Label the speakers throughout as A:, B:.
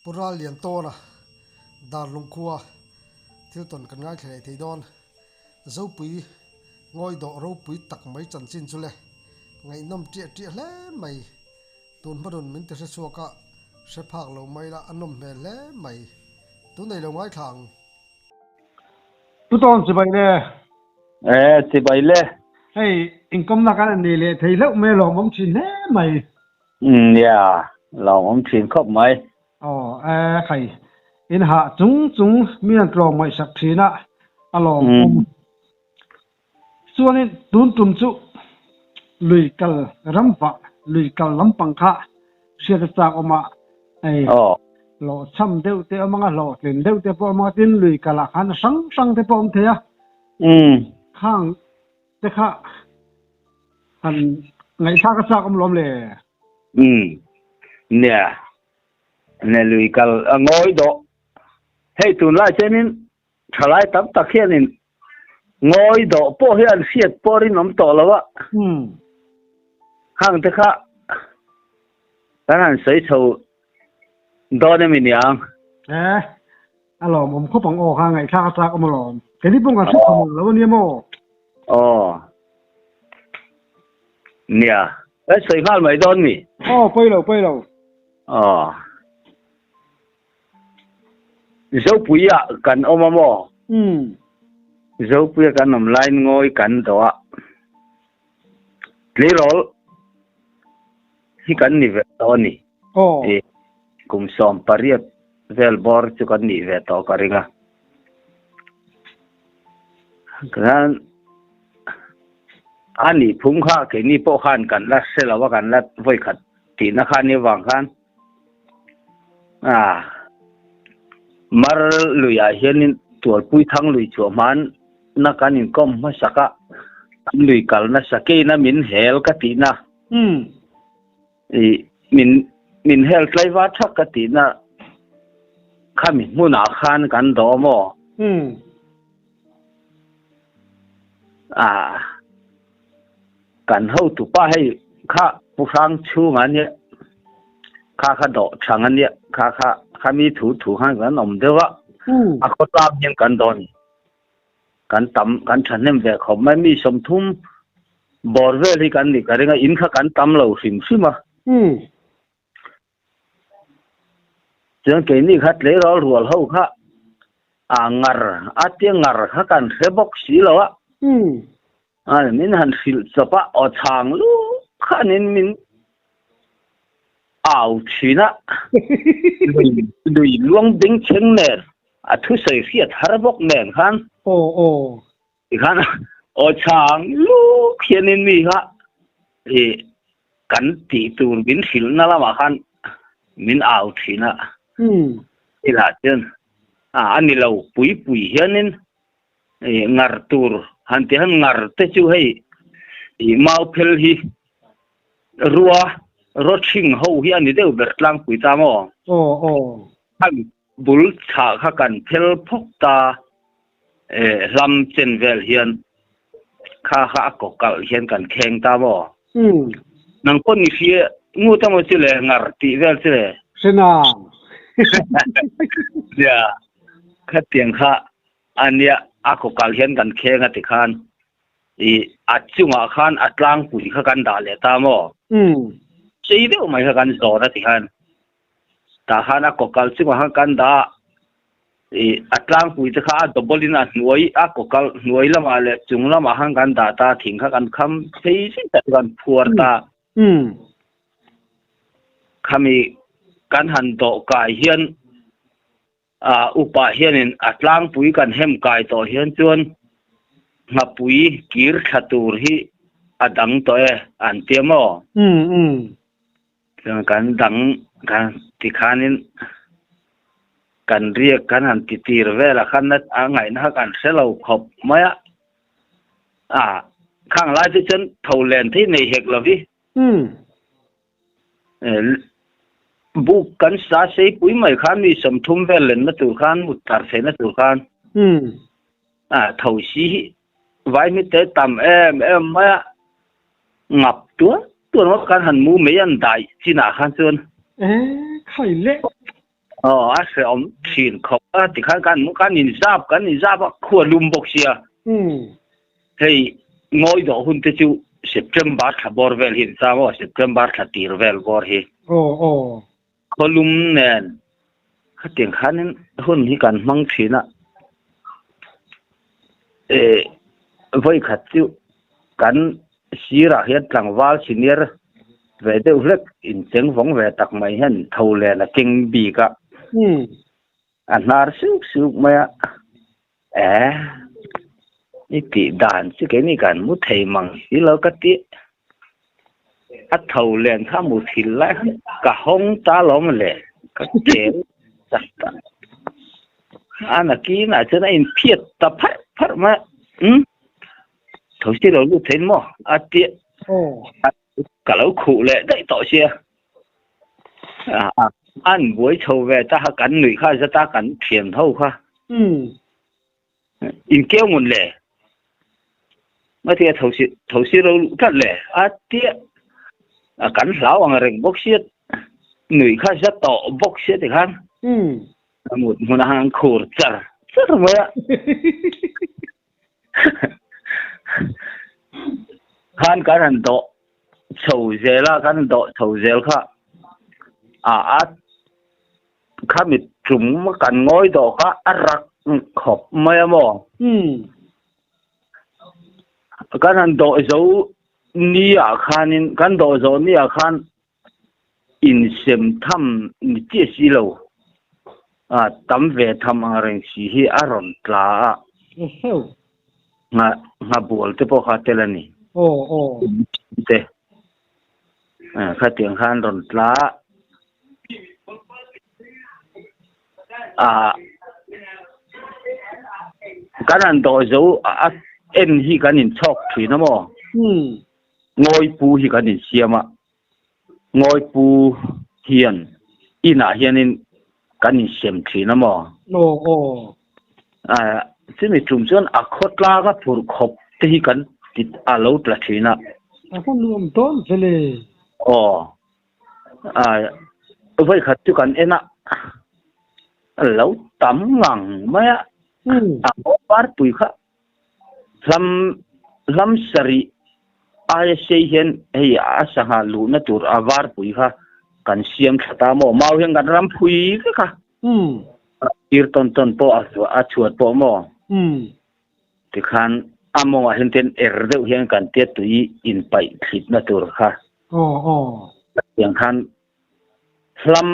A: Pu Ralliantawna Darlung khua thil tawn kan ngaithla leh thei dawn. Zopui ngawi dawh ropui tak mai chanchin chu le ngaihnawm ṭiah ṭiah hle mai. Tun hmarun min ti hre chhuak a, hre phak lo mai la a nawm hmel hle mai. Tun nei lo ngaithla ang.
B: Pu Tawn chibai le.
C: E, chibai le.
B: Hei, inkawmna kan an nei leh thei hlauh mai a lawmawm thin hle mai.
C: Nia, lawmawm thin khawp mai.
B: Aw, e khai, in hah chung chung mi an tlawm ngaihsak thin a, a lawmawm. Chuanin tun tum chu lui kal ram vah, lui kal lampang kha hriat a chak awm a, hei hlawhchham deuh te awm anga hlawhtlin deuh te pawh awm anga tin lui kalah khan a hrang hrang te pawh awm thei a, khang te kha han ngaihthlak a chak awm lawm le.
C: Nia, nia lui kal a ngawi dawh. Hei tunlai chuanin Thalai tam tak hianin ngawi dawh pawh hi an hriat pawh rinawm tawh lo a. Khang te kha kan han sawi chho dawn emi niang?
B: E, a lawmawm khawp ang aw kha ngaihthlak a chak awm alawm. Keini pawh kan hre tha mawlh lo ania maw?
C: Aw. Nia, kan sawi nghal mai dawn mi?
B: Aw, pawi lo, pawi lo.
C: Aw. Zopuia kan awm a maw? Zopuia kan awm laiin ngawi kan dawh a, tleirawl hi kan ni ve tawh a ni. Kum 18 vel bawr chu kan nih ve tawh ka ring a. Khan a nih phung kha keini pawh khan kan la hre lo a, kan la vawikhat tihna kha nia vang khan. A Mar luiah hianin Tualpui thang lui chhuah hmanna kan inkawm hmasak a, kan lui kal nasa keina min hel ka tihna, ih min min hel tlaiva thak ka tihna khami hmunah khan kan dawm aw. A Kan hotupa hei kha Pu Hrang chhunga nia, kha kha dawh thang a nia, kha kha kha mi thu thu khan kan awm deuh a, a khaw tlang hian kan dawn kan tam kan thahnem ve khawp mai, mi 30 bawr vel hi kan nih ka ring a, in kha kan tam lo hrim hrim a. Chuan keini kha tleirawl rual ho kha a ngar a tia ngar kha kan hre bawk si lo a. A min han hrilh chawp a, aw chhang lu khanin min au thin a. Lui luang beng chheng nen a thusawi hriat har bawk nen khan.
B: Aw aw.
C: Tikhan aw chhang luk hianin mi kha ih kan tih tur min hrilhna lamah khan min au thin a. Tilah chuan a ni lo pui pui hianin ih ngar tur han ti han ngar te chu hei ih mau phel hi rua rawthing ho hi a ni deuh ber tlangpui ta maw?
B: Aw aw.
C: Khan bul chhah kha kan phel phawk ta. Hlam chen vel hian kha kha a kaw kalh hian kan kheng ta maw? Nang pawh ni hria ngut emaw chu le ngar tih vel chu le.
B: Hre nang.
C: Nia, khatiang kha a nia a kaw kalh hian kan kheng a tikhan i a chungah khan a tlangpui kha kan dah leh ta maw? Sei deuh mai kha kan zawn a tikhan tah khan a kaw kalh chungah khan kan dah Ih a tlangpui te kha a double in a hnuai a kawkal hnuai lamah leh chung lamah khan kan dah ta thing kha kan kham phei zet tak kan phuar ta. Khami kan han dawh kai hian ah upa hianin a tlangpui kan hem kai tawh hian chuan nghapui kir thla tur hi a dang tawh e an tia maw? Chuan kan dang kan tikhanin kan riak kan han ti tir vel a khan a ngaihna kha kan hre lo khawp mai a, a khang lai te chuan tho len thei nei hek lo vi. Buk kan sa sei pui mai khan mi 30 vel lenna tur khan mut tar theihna tur khan a tho si hi vai mi te tam em em mai a, ngap tual tual maw kan han mu mai an dai chinah khan chuan.
B: E khai le.
C: Aw a hrehawm thin khawp a tikhan kan kan inzap kan inzap a khua lum bawk sia. Hei ngawi dawh hun te chu September thla bawr vel hi an chang aw September thla tir vel bawr hi.
B: Aw aw.
C: Khaw lum nen khatiang khanin hun hi kan hmang thin a. Eh vawi khat chu kan sirah hian tlangval senior ve deuh hlek incheng vawng ve tak mai hian tho len a keng bik a. A hnar suk suk mai a. Eh i tih dan chu keini kan mu thei mang si lo ka ti. A tho len kha mu thil lai khan ka hawng ta lawm le ka kel chak ta. A nakinah chuan a inphiat ta pharh pharh mai a. Umm tho si lo lut thein maw a ti a. Ka lo khuh leh daih tawh sia. An buai chho ve ta kha kan nuih kha zata kan thian ho kha. In keu ngun le. Ngatia tho si tho si ro luh tlat le. A tia kan hlau ang reng bawk sia nuih kha za tawh bawk sia tikhan. A mut hmun a han khur char char mai a. Khan kan han dawh chho zel a, kan dawh chho zel kha a a khami tum kan ngawi dawh kha a rak khawp mai a maw? Kan han dawh zo ni ah khanin kan dawh zawh ni ah khan Insem tham ni chiah si lo, a tam ve tham ang reng si hi a rawn tla a. Ngha ngha bual te pawh kha tel a ni. Te khatiang khan rawn tla a. Kan han dawh zo a en hi kan inchhawk thin a maw? Ngawipu hi kan insiam a. Ngawipu hian inah hianin kan insem thin a maw?
B: Aw aw.
C: Chumi tum chuan a khawtlanga phurh khawp te hi kan ti a lo tla thin a.
B: A va nuam dawn ve le.
C: Aw. Vawikhat chu kan en a, a lo tam ngang mai a. A ngaw parpui kha Hlam hlam sarih aia sei hian hei a sangha luhna tur a varpui kha kan siam thla ta maw? Mau hian kan ram phui vek a. Tir tawn tawn pawh a a chhuat pawh maw? Tikhan a mawngah hian ten er deuh hian kan tia tui inpaih thlitna tur kha. Tiang khan Hlam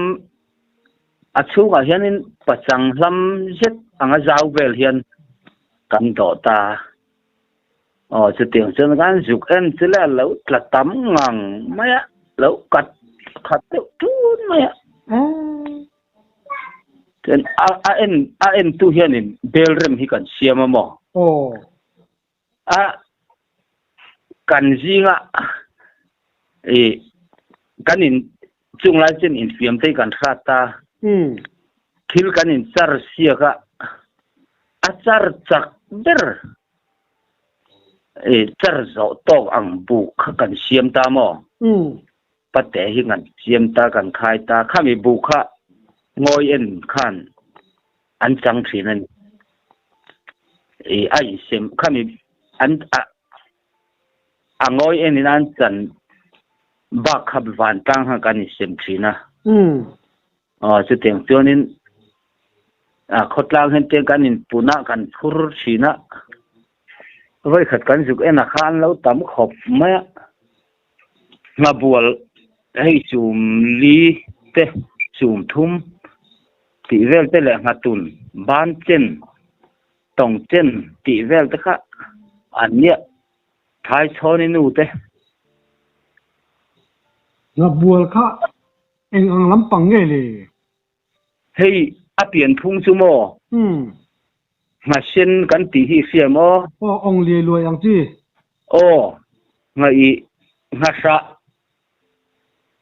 C: a chhungah hianin pachang hlam zet anga zau vel hian kan dawh ta. Aw chutiang chuan kan zuk en chu le a lo tla tam ngang mai a, lo kat khat deuh tun mai a. Chuan a a en a entu hianin bel rem hi kan siam a maw?
B: Aw.
C: A kan zinga i kan in chung lai chuan infiam te hi kan hrat ta. Thil kan in char siak a, a char chak ber i char zawh tawk ang buk kha kan siam ta maw? Pate hi kan siam ta, kan khai ta. Khami buk kha ngawi en khan an chang thin a ni. I a insem khami an a a ngawi enin an chan bak kha vantlang khan kan insem thin a. Aw chutiang chuanin a khawtlang hian te kan inpun a kan phur thin a. Vawikhat kan zuk en a kha an lo tam khawp mai a. Nghabual hei chum li te chum thum tih vel te leh nghatun ban chen tawng chen tih vel te kha an nia thai chhawni nu te.
B: Nghabual kha eng ang lampang nge le?
C: Hei a pian phung chu maw?
B: Umm.
C: Nghasen kan tih hi i hria maw?
B: Aw, awng liai luai ang chi.
C: Aw, ngha i nghahrah.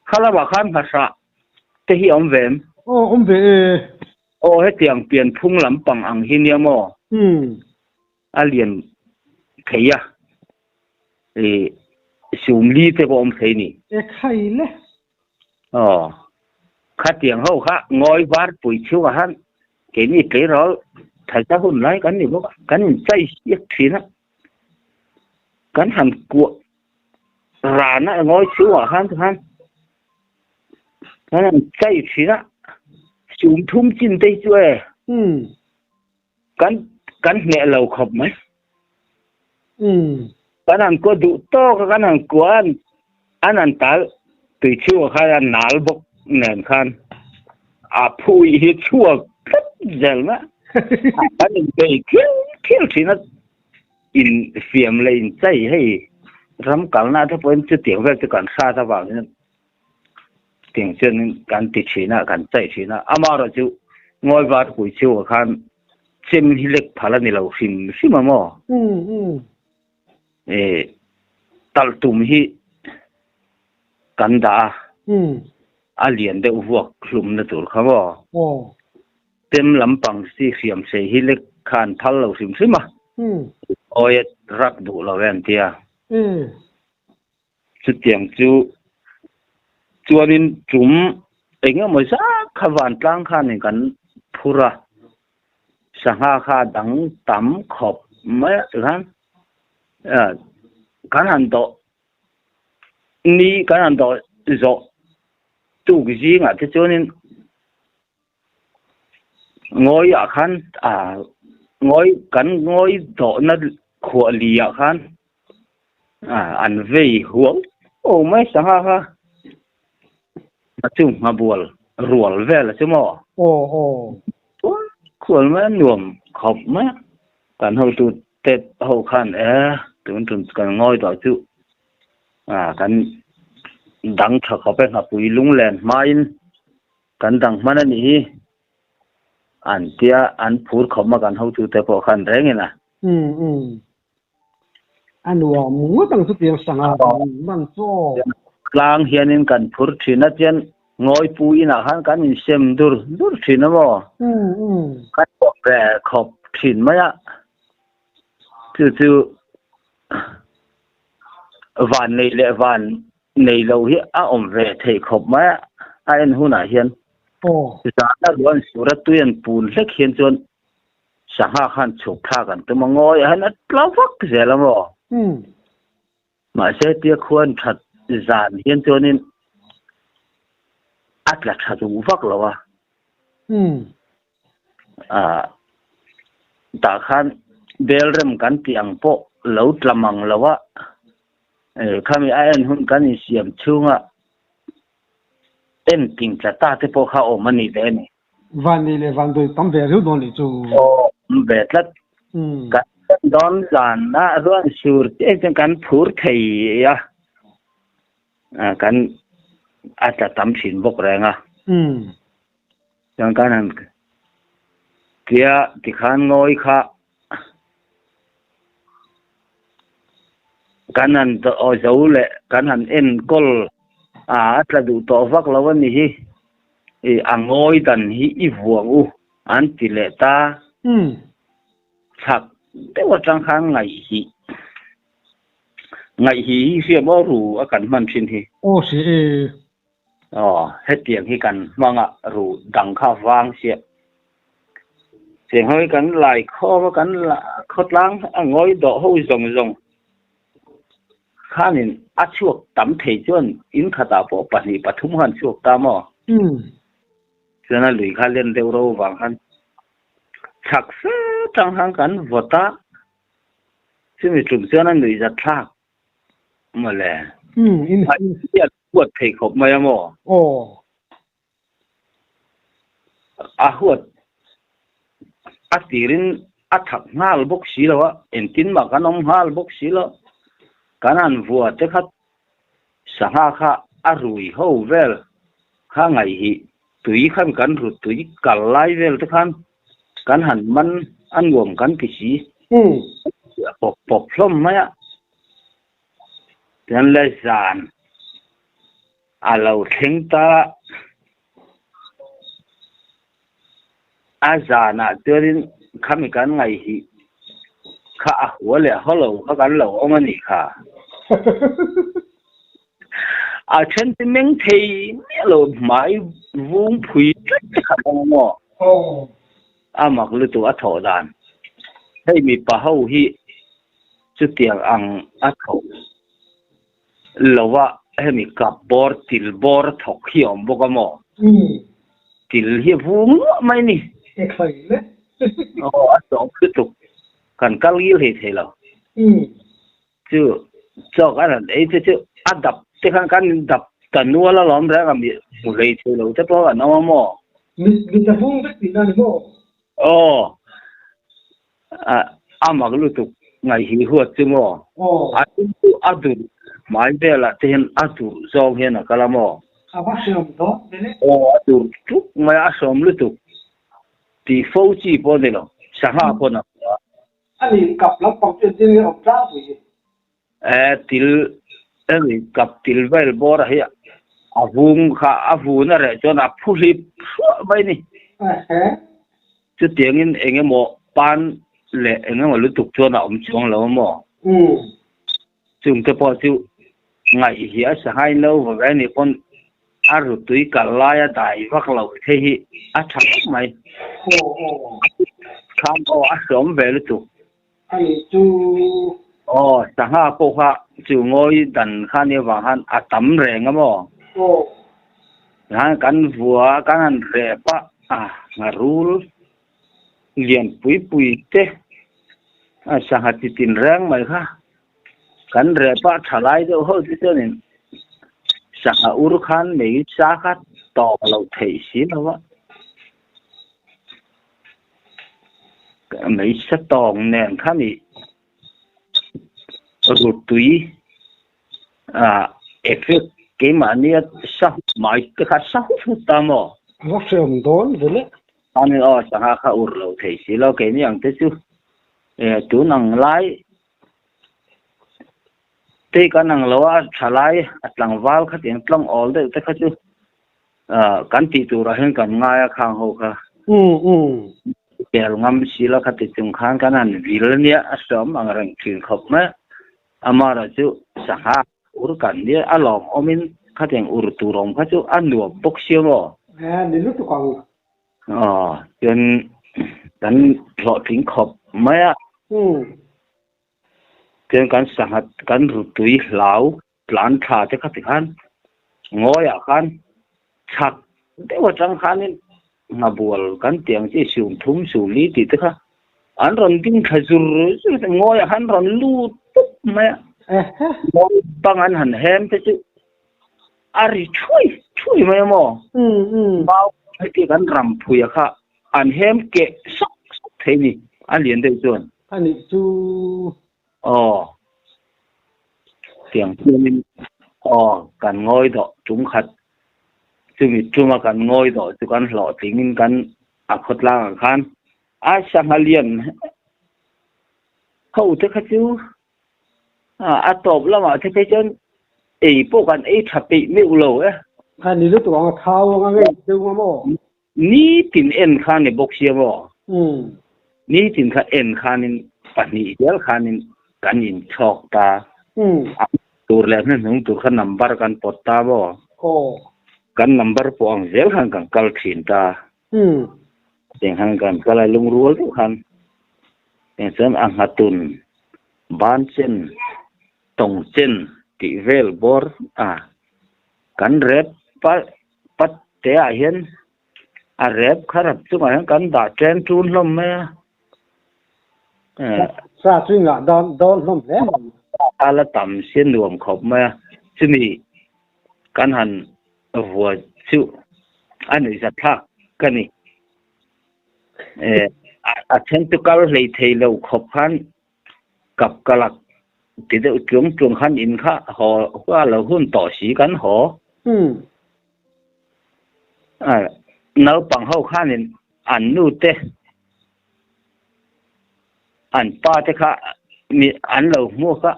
C: Kha lamah khan nghahrah te hi a awm ve em?
B: Aw, awm ve e.
C: Aw, hetiang pian phung lampang ang hi nia maw?
B: Umm.
C: A lian thei a, i sum li te pawh awm thei ni.
B: E khai le.
C: Aw. Khatiang ho kha ngawi var pui chhungah khan keini tleirawl thaisa hun lai kan ni bawk a, kan inchai siak thin a, kan han kuah ran a ngawi chhungah khan tikhan kan han chai thin a, sum thum chin te hi chu e kan kan hneh lo khawp mai. Kan han kuah duh tawk a, kan han kuah a, an han tal tui chhungah khan a nal bawk nen khan a phui hi chhuak tlat zel mai a. Kan inbei thil thil thin a, infiam leh inchai hei ram kalna te pawhin chutiang vel chu kan hrat avangin tiang chuanin kan ti thin a, kan chai thin a. Amaherawhchu ngawi var pui chhungah khan Chem hi lek phal a ni lo hrim hrim a maw? Eh, talh tum hi kan dah a, a lian deuh vuak hlumna tur kha maw? Chem lampang si hriam sei hi lek khan phal lo hrim hrim a, awi a rak duh lo e an ti a. Chutiang chu chuanin tum eng emaw zat kha vantlang khanin kan phur a, sangha kha a dang tam khawp mai a tikhan kan han dawh ni kan han dawh zawh tuk zingah te chuanin Ngawi ah khan ah ngawi kan ngawi dawhna khuah li ah khan ah an vei huau huau mai sangha kha a chu nghabual rual vel a chu maw?
B: Aw aw.
C: Chuan khual mai a nuam khawp mai a, kan hotu te ho khan e tun tum kan ngawi dawh chu ah kan dang tha khawp e nghapui lunglen hmain Kan dang hman a nih hi an tia an phur khawm a kan hotute pawh khan reng in a.
B: Umm umm. A nuam ngawt ang chutiang sangha kan man chu aw.
C: Tlang hianin kan phur thin a chuan ngawipu inah khan kan insem dur dur thin a maw?
B: Umm umm.
C: Kan pawh ve khawp thin mai a. Chu chu van nei leh van nei lo hi a awm ve theih khawp mai a, a en hunah hian zana ruan sura tui an pun hlek hian chuan sangha khan chhuk thlak an tum a, ngawi ah hian a tla vak zel a maw? Mahse tia khuan that zan hian chuanin a tla tha duh vak lo a, tah khan belrem kan tih ang pawh lo tla mang lo a. Khami a en hun kan insiam chhunga en ting tla ta te pawh kha awm a ni ve a ni.
B: Van nei leh van dawi tam ve riau dawn leh chu.
C: Aw, awm ve tlat. Kan en dawn zan a ruan sur chiah chuan kan phur thei a, kan a tla tam thin bawk reng a. Chuan kan han tia tikhan ngawi kha Kan han aw zo leh kan han enkawl a a tla duh tawh vak lo a ni hi ih a ngawi dan hi i vuang u an ti leh ta. Chhak deuh atang khan ngaih hi ngaih hi hi hriam aw ru a kan hman thin hi.
B: Aw si e.
C: Aw, hetiang hi kan hmang a, ruh dang kha vang chiah. Cheng ho hi kan lai khawm a, kan khawtlang a ngawi dawh ho zawng zawng khanin a chhuak tam thei chuan in khatah pawh pahnih pathum khan chhuak ta maw? Chuan a lui kha len deuh ro vang khan chhak fe tang khan kan vawt a, chumi tum chuan a nuihzat thlak. Mawle.
B: Umm in
C: A hian huat thei khawp mai a maw?
B: Aw.
C: A huat a tirin a thak nghal bawk si lo a, engtin mah kan awm nghal bawk si lo. Kan han vua te kha sangha kha a rui ho vel kha ngaih hi tui khan kan rut tui kal lai vel te khan kan han man a nuam kan ti si. A pawp pawp hlawm mai a. Tichuan le zan a lo thleng ta a zanah chuanin khami kan ngaih hi kha a hua leh haw lo kha kan lo awm a nih kha. A then te meng thei miah lo hmai vung phui tlat te kha awm maw? A mak lutuk a thawh dan. Hei mipa ho hi chutiang ang a thawh lova hemi kap bawr til bawr a thawk hi a awm bawk a maw? Til hi a vung luah mai ni. Aw a tawp lutuk. Kan kal ngil thei thei lo. Chu chawk a rawn ei te chu a dap te khan kan in dap ta nual alawm reng a mi hmu hlei thei lo te pawh an awm a maw?
B: Mit mit a vung vek tihna a ni maw?
C: Aw, a mak lutuk ngaihhi huat chu maw? A tum chu a dur hmai velah te hian a dur zawng hian a kal a maw?
B: A va hreawm dawn ve le.
C: Aw, a dur tuk mai a, a hreawm lutuk. Tih fo chi pawh a ni lo, sangha pawn a hmu a.
B: A ni, kap lampang chu engtin nge awm tlangpui hi?
C: E, til, hemi kap til vel bawr hi a vung kha a vun a reh chuan a phu hlip hruah mai ni. Chutiangin eng emaw pan leh eng emaw lutuk chuan a awm chuang lo a maw? Chungte pawh chu ngaih hi a sangai no va ve ni pawn a rutui kal laia dai vak lo the hi a tha khawp mai. Khan aw a hrawm ve lutuk.
B: Ani chu.
C: Aw sangha pawh kha chu ngawi dan kha nia vang khan a tam reng a maw?
B: Aw.
C: Khan kan vua kan han rep a, a rul lian pui pui te a sangha chi tin reng mai kha kan rep a tha lai deuh ho te chuanin sangha ur khan mei sa kha tawk loh theih si lo a mei sa tawng nen kha nih rutui ah effect keimahnia sa hmai te kha sa hut hut ta maw?
B: A va hreawm dawn ve le.
C: Ani aw sangha kha ur lo thei si lo keini ang te chu eh tun ang lai te kan ang lo a tha lai a tlangval kha tiang tlawng awl deuh te kha chu ah kan tih turah hian kan ngai a khang ho kha. Kel ngam si lo kha ti chung khan kan han vil ania a hreawm ang reng thin khawp mai a. Amara chu sangha ur kan nia a lawm awmin khatiang ur tur awm kha chu a nuam bawk sia maw?
B: Aw ni lutuk ang.
C: Aw chuan kan hlawhtling khawp mai a. Chuan kan sangha kan rutui hlau tlan thla te kha tikhan ngawiah khan chhak deuh atang khanin nghabual kan tih ang chi sum thum sum li tih te kha an rawn ding thla zur zur a ngawiah khan rawn lut pup mai a ngawi bang an han hem te chu a ri thuai thuai mai a maw mau heti kan ram phuia kha an hem keh sawk sawk thei a ni a lian deuh chuan.
B: Anih chu.
C: Aw, tiang chuanin aw kan ngawi dawh tum khat, chumi tuma kan ngawi dawh chu kan hlawhtlingin kan a khawtlangah khan a sangha lian ho te kha chu a tawp lamah te phei chuan ei pawh kan ei tha peih meuh lo e.
B: Kha ni lutuk ang a thau anga ngei deuh ang maw?
C: Nitin en kha ni bawk sia maw? Nitin kha en khanin pahnih zel khanin kan inchhawk ta. A tur leh hnuhnung tur kha number kan pawt ta maw? Kan number pawh ang zel khan kan kal thin ta. Tiang khan kan kal a lungrual deuh khan. Tiang chuan a nghatun ban chen tawng chen tih vel bawr a kan rep Pat te ah hian a rep kha rap chungah hian kan dah ṭen ṭun hlawm mai a.
B: Sa chu ngah dawn dawn hlawm hle mai.
C: A la tam sia nuam khawp mai a. Chumi kan han vua chu a nuihzat thlak ka ni. A then chu kal hlei thei lo khawp khan Kap ka lak ti deuh tlung tlung khan in kha haw hua lo hun tawh si kan haw. Naupang ho khanin an nu te an pa te kha mi an lo hmuak a,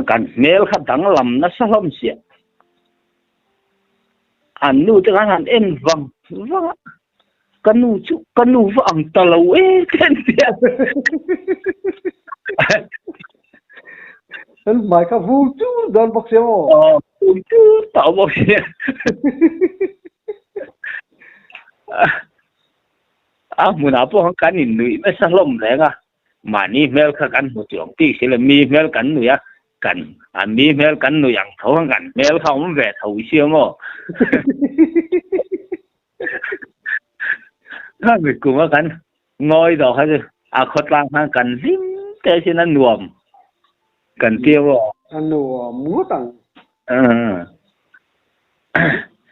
C: kan hmel kha danglam nasa hlawm sia. An nu te khan han en vang vang a. Ka nu chu ka nu va ang ta lo e ka ti a.
B: Kan hmai kha vung chur dawn bawk sia maw?
C: Aw Ui chu tah bawk sia. A hmunah pawh khan kan innuih nasa hlawm reng a, mahni hmel kha kan hmu chuang tih si lo, mi hmel kan nuih a, kan a mi hmel kan nuih ang tho khan kan hmel kha awm ve tho i sia maw? Kha mikum a kan ngawi dawh kha chu a khawtlang khan kan hlim te sin a nuam kan tia maw?
B: A nuam ngawt ang.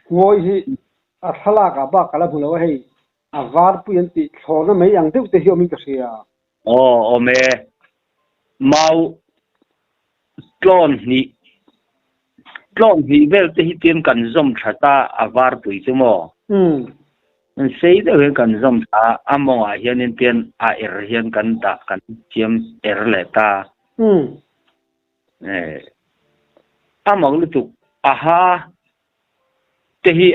B: Ngawi hi A thlalak ah bak ka la hmu lo a hei, a varpui an tih thlawhna mai ang deuh te hi awmin ka hria.
C: Aw awm e, mau tlawn hnih, tlawn hnih vel te hi tian kan zawm tha ta a varpui chu maw?
B: Umm.
C: Sei deuh hian kan zawm tha a, a mawngah hianin tian a er hian kan dah kan siam er leh ta.
B: Umm.
C: A mak lutuk, aha te hi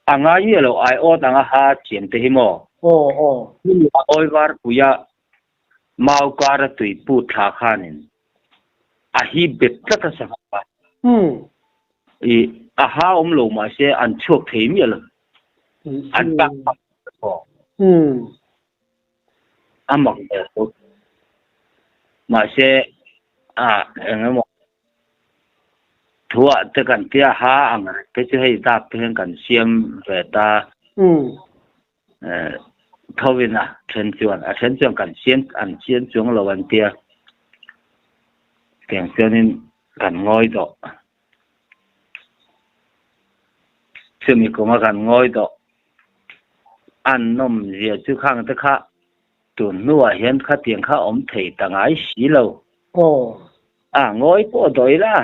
C: a ngai nge lo ai awt ang a ha thiam te hi maw?
B: Aw aw.
C: A awi var pui a mau kar a tui put thla khanin a hi bet tlat a sangha a.
B: Umm.
C: I a ha awm lo mahse an chhuak thei miah lo. An tak tak aw.
B: Umm.
C: A mak ve tawp. Mahse a eng emaw thuah te kan tia ha ang reng te chu hei dap te hian kan siam ve ta. Thovin a then chuan a then chuan kan siam an siam chuang lo an tia. Tiang chuanin kan ngawi tawh. Chumi kuma kan ngawi tawh. An nawm zia chu khang te kha tun hnuah hian khatiang kha awm thei ta ngai si lo.
B: Aw.
C: A ngawi pawh dawi la,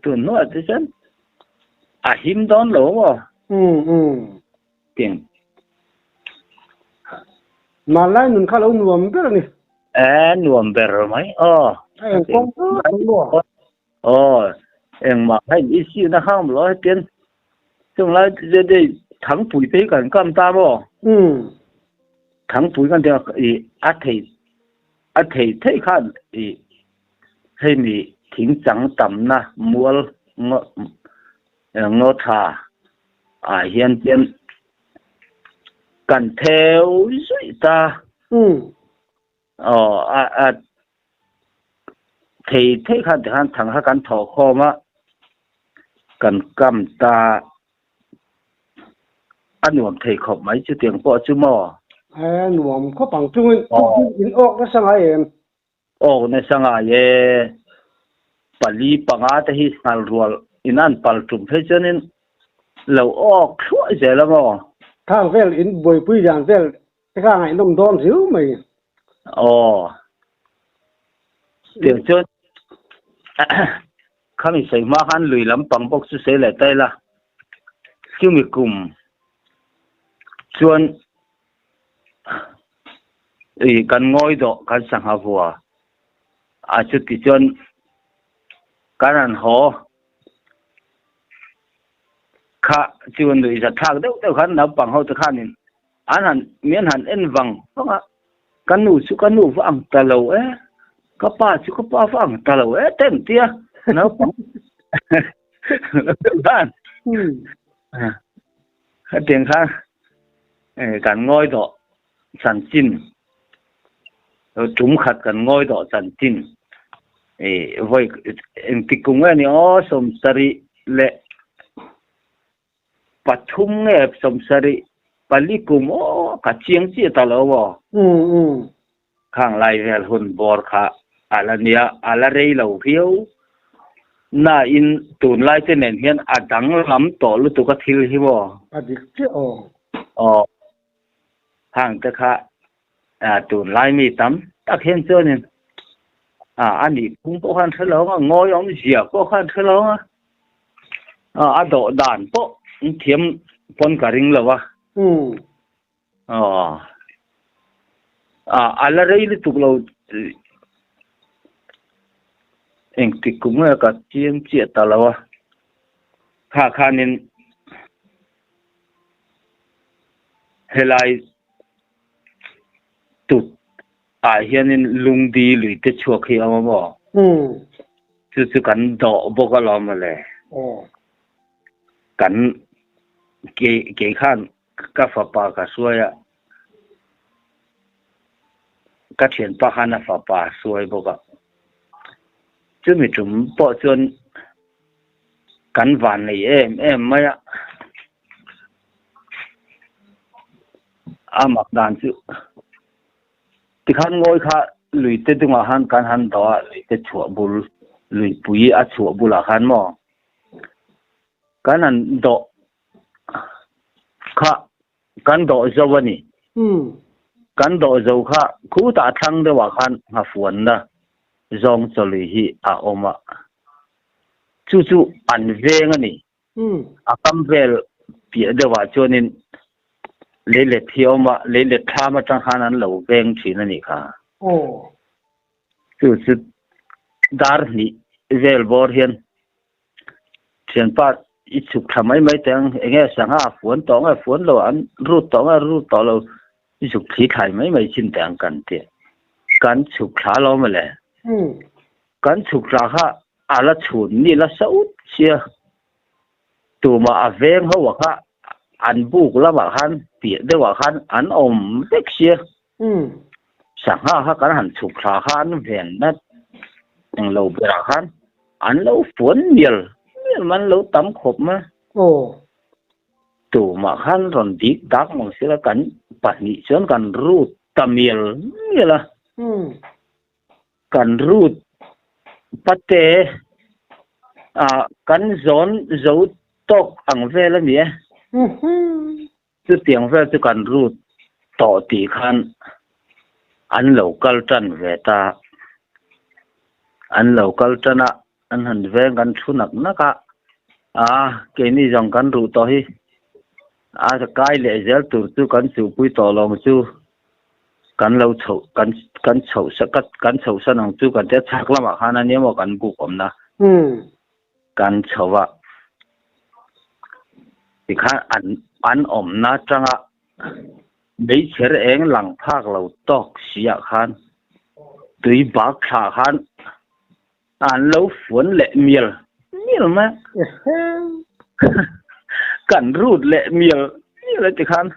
C: tun hnuah te chuan a him dawn lo maw?
B: Umm umm.
C: Tiang.
B: Hmanlai nun kha lo nuam ber a ni.
C: E, nuam ber mai aw.
B: A engkawng tak ang maw?
C: Aw, engmah kha in issue na khang lo hetian chunglai te thangpui te hi kan kam ta maw?
B: Umm.
C: Thangpui kan tia i a thei a thei thei khan i hei mi thing chang tamna mual ngaw ngaw tha ah hian tian kan theu zuih ta.
B: Umm.
C: Aw a a thei thei khan tikhan thang kha kan thawh khawm a, kan kam ta a nuam thei khawp mai chutiang pawh chu maw?
B: A nuam khawp ang chungin in awk nasa ngai em?
C: Awk nasa ngai e, pali panga te hi nghal rual in an pal tum phei chuanin lo awk thluah zel a maw?
B: Thang vel in buaipui dan vel Te kha ngaihnawm dawn riau mai.
C: Aw. Tiang chuan khami sawi hma khan lui lampang bawk chu sawi leh ta ila. Chumi kum chuan i kan ngawi dawh kan sangha vua a chuti chuan kan han haw kha chu nuih zathlak deuh deuh khan naupang ho te khanin An han, mi an han en vang vang a, ka nu chu ka nu va ang ta lo e, ka pa chu ka pa va ang ta lo e te an ti a, naupang khan hetiang khan kan ngawi dawh chanchin, tum khat kan ngawi dawh chanchin, vawi engtik kum nge ni aw 70 leh Pathum nge 70 pali kum aw ka chiang chiah ta lo aw.
B: Umm.
C: Khang lai vel hun bawr kha a la nia, a la rei lo viau. Na in tunlai te nen hian a danglam tawh lutuk a thil hi maw?
B: A dik chiah aw.
C: Aw. Khang te kha tunlai mi tam tak hian chuanin a nih phung pawh khan hre lo ang a, ngawi awm zia pawh khan hre lo ang a, a dawh dan pawh thiam pawn ka ring lo a. A la rei lutuk lo engtik kum nge ka chiang chiah ta lo a, kha khanin Helai tut ah hianin lungdi lui te chhuak hi a awm aw. Chu chu kan dawh bawk alawm mawle. Kan kei kei khan ka fapa ka hruai a, ka thianpa khan a fapa a hruai bawk a. Chumi tum pawh chuan kan van nei em em mai a. A mak dan chu Tikhan ngawi kha luite dungah khan kan han dawh a, luite chhuah bul, luipui a chhuah bulah khan maw kan han dawh kha kan dawh zo a ni. Kan dawh zo kha khutah thlang deuhah khan nghafuanna zawng chawlui hi a awm a, chu chu an veng a ni. A kam vel piah deuhah chuanin leilet hi a awm a, leilet thlam atang khan an lo veng thin a nih kha. Chu chu dar hnih vel bawr hian thianpa i chhuk thla mai mai teh ang, enge sangha a fuan tawh nge fuan lo, an rut tawh nge rut tawh lo, i chhuk thli thlai mai mai chin teh ang kan ti. Kan chhuk thla lo mawle. Kan chhuk thla kha A la chhun ni la saut sia. Tumah a veng ho ah kha an buk lamah khan piah deuh ah khan an awm vek sia. Sangha kha kan han chhuk thla kha an ven na englo berah khan an lo fuan mial mial mai an lo tam khawp mai. Tumah khan rawn dik dak mang sila kan pahnih chuan kan rut ta mial mial a. Kan rut pate ah kan zawn zo tawk ang vel a ni e. Chutiang vel chu kan rut tawh tih khan an lo kal tan ve ta. An lo kal tan a, an han veng kan thu nak nak a, a keini zawng kan ruh tawh hi a kai leh zel tur chu kan chuhpui tawh lawng chu. Kan lo chhoh kan kan chhoh sa ka kan chhoh san ang chu kan tia chhak lamah khan a nia maw kan buk awmna kan chho a tikhan an an awmna atanga meichher eng lang phak lo tawk siah khan tui bak thlah khan an lo fuan leh mial mial mai kan rut leh mial mial a tikhan.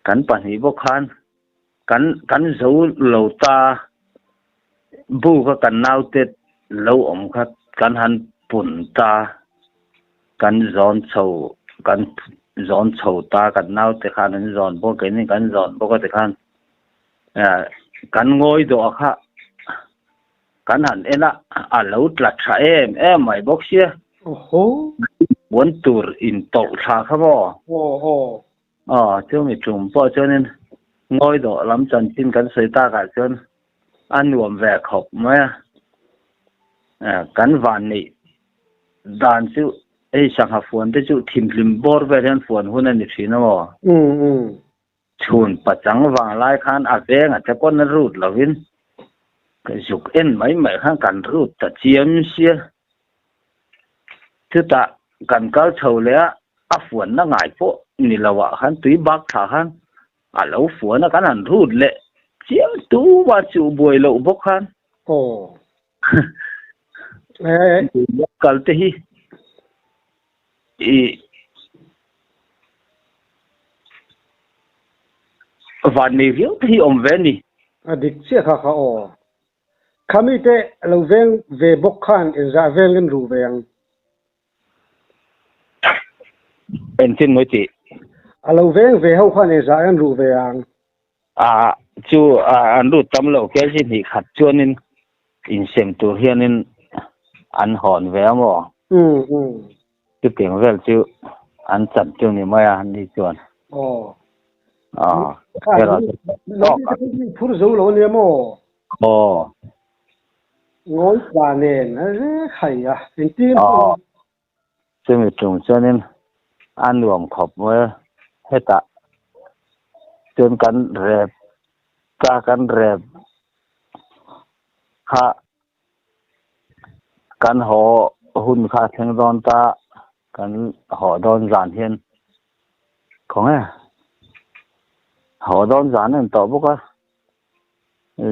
C: Kan pahnih bawk khan kan kan zo lo ta bu kha kan naute lo awm kha kan han pun ta kan zawn chho kan zawn chho ta kan naute khan an zawn bawk keini kan zawn bawk a tikhan kan ngawi dawh kha Kan han en a, a lo tla tha em em mai bawk sia. Puan tur in tawlh thla kha maw? Aw, chumi tum pawh chuanin ngawi dawh lam chanchin kan sawi takah chuan a nuam ve khawp mai a. Kan van neih dan chu hei sangha fuan te chu thimhlim bawr vel hian fuan hun a ni thin a maw? Chhun pachang vang lai khan a veng a te pawn a rut lovin ka zuk en mai mai khan kan rut ta chiam sia. Chutah kan kal chho leh a, a fuanna ngai pawh ni lo ah khan tui bak thlah khan a lo fuan a kan han rut leh chiam tuma chuh buai loh bawk khan.
B: Aw.
C: Kal te hi i van nei viau te hi awm ve a ni.
B: A dik chiah kha kha aw. Khami te lo veng ve bawk khan inzah vel in ruh ve ang.
C: Engtin mawi tih?
B: A lo veng ve ho khan inzah in ruh ve ang.
C: A chu an lut tam lo kel chi hnih khat chuanin insem tur hianin an hawn ve a maw? Chutiang vel chu an chan chu ni mai a ni chuan.
B: Aw. Phur zo lo ania maw?
C: Aw.
B: Ngawi tla nen a rek hai a engtin.
C: Aw. Chumi tum chuanin a nuam khawp mai a, hetah chuan kan rep ta kan rep kha kan haw hun kha a thleng dawn ta, kan haw dawn zan hian khawnge haw dawn zan a ni tawh bawk a,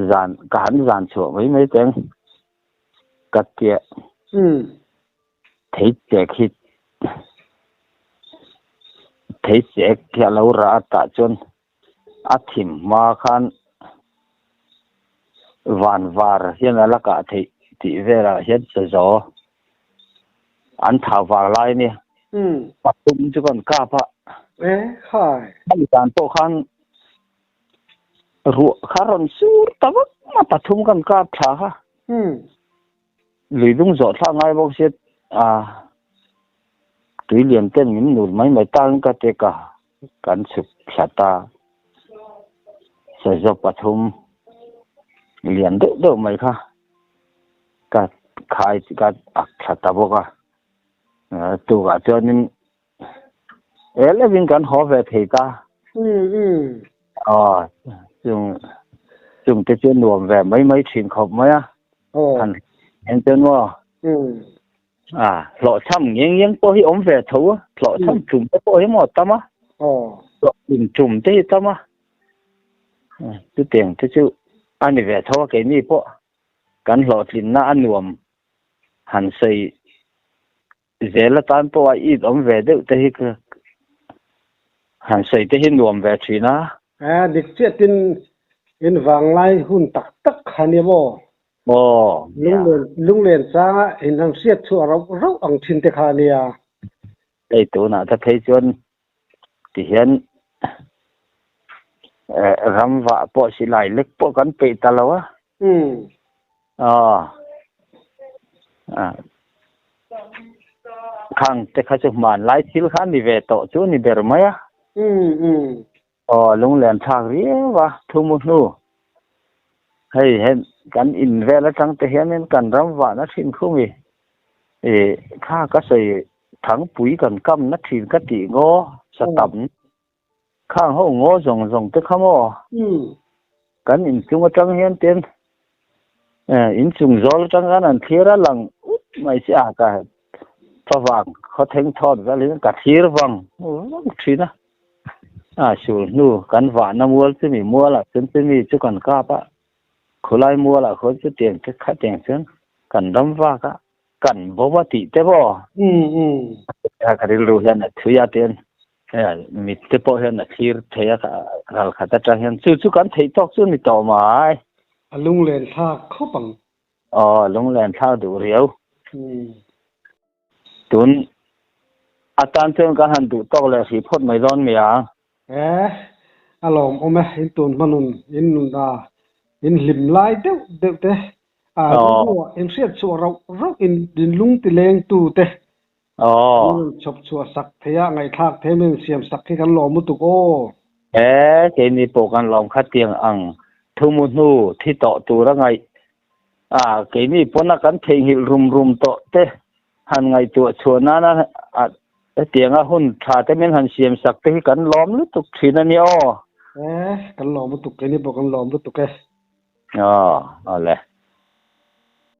C: zan ka han zan chhuah mai mai teng. Ka tia. Thei chek hi thei chek hi a lo rah a tah chuan a thim hma khan van var hian a la kah theih tih velah hian sazaw an thau vang lai a nia. Pathum chu kan kap a. Hemi dan pawh khan Ruah kha rawn sur ta vak a, pathum kan kap thla kha. Lui dung zawh thlak ngai bawk sia a, tui lian ten min nul mai mai takin ka tek a, kan chhuk thla ta. Sazaw pathum lian deuh deuh mai kha ka khai ka ak thla ta bawk a, tukah chuanin El evin kan haw ve thei ta. Aw, chung chung te chu nuam ve mai mai thin khawp mai a. Han en chuan maw? A, hlawhchham ngiang ngiang pawh hi awm ve tho a, hlawhchham tum te pawh hi maw tam a. Hlawhchham tum te hi tam a. Chutiang te chu a ni ve tho a keini pawh kan hlawhtlinna a nuam han sawi Zel atan pawh a it awm ve deuh te hi ka han sawi te hi nuam ve thin a.
B: A dik chiah tin in vanglai hun tak tak kha nia maw?
C: Aw nia.
B: Lunglen changa in han hriat chhuah rauh rauh ang thin te kha nia.
C: Hei tunah ta phei chuan tihian ramvah pawh silai lek pawh kan peih ta lo a. Aw. Khang te kha chu hmanlai thil kha a ni ve tawh chu a ni ber mai a. Aw lunglen thlak riau a thumu hnu. Hei hen kan in vel atang te hianin kan ram vahna thin khum i ih kha ka sawi thangpui kan kamna thin ka tih ngaw sa tam khang ho ngaw zawng zawng te kha maw kan inchung atang hian ten inchung zawl atang khan an thlir a lang ut mai si a ka favang khawtheng thawt vel hian ka thlir vang vang thin a. A sul hnu kan vahna mual chumi mualah chuan chumi chu kan kap a, khulai mualah khuan chutiang te khatiang chuan kan ram vak a, kan bo a tih te maw? Ka rilru hian a thui a tian mit te pawh hian a thlir thei a ral khat atang hian chu chu kan theih tawk chu a ni tawh mai.
B: A lunglen thlak khawp ang.
C: Aw lunglen thlak duh riau. Tun atan chuan kan han duh tawk leh hrih phawt mai dawn mi a?
B: E, a lawmawm e, in tun hmanun, in nun a, in hlim lai deuh deuh te, a rilruah in hriat chhuah rauh rauh in in lung ti leng tu te, in rawn chhawp chhuah sak thei a, ngaihthlak thei mai in siam sak hi kan lawm lutuk aw.
C: E, keini pawh kan lawm khat tiang ang thumu hnu thi tawh tur a ngaih A, keini pawna kan theihnghilh rum rum tawh te han ngaihtuah chhuah nana a hetianga hun tha te min han siam sak te hi kan lawm lutuk thin a nia aw.
B: E, kan lawm lutuk, keini pawh kan lawm lutuk e.
C: Aw, awle.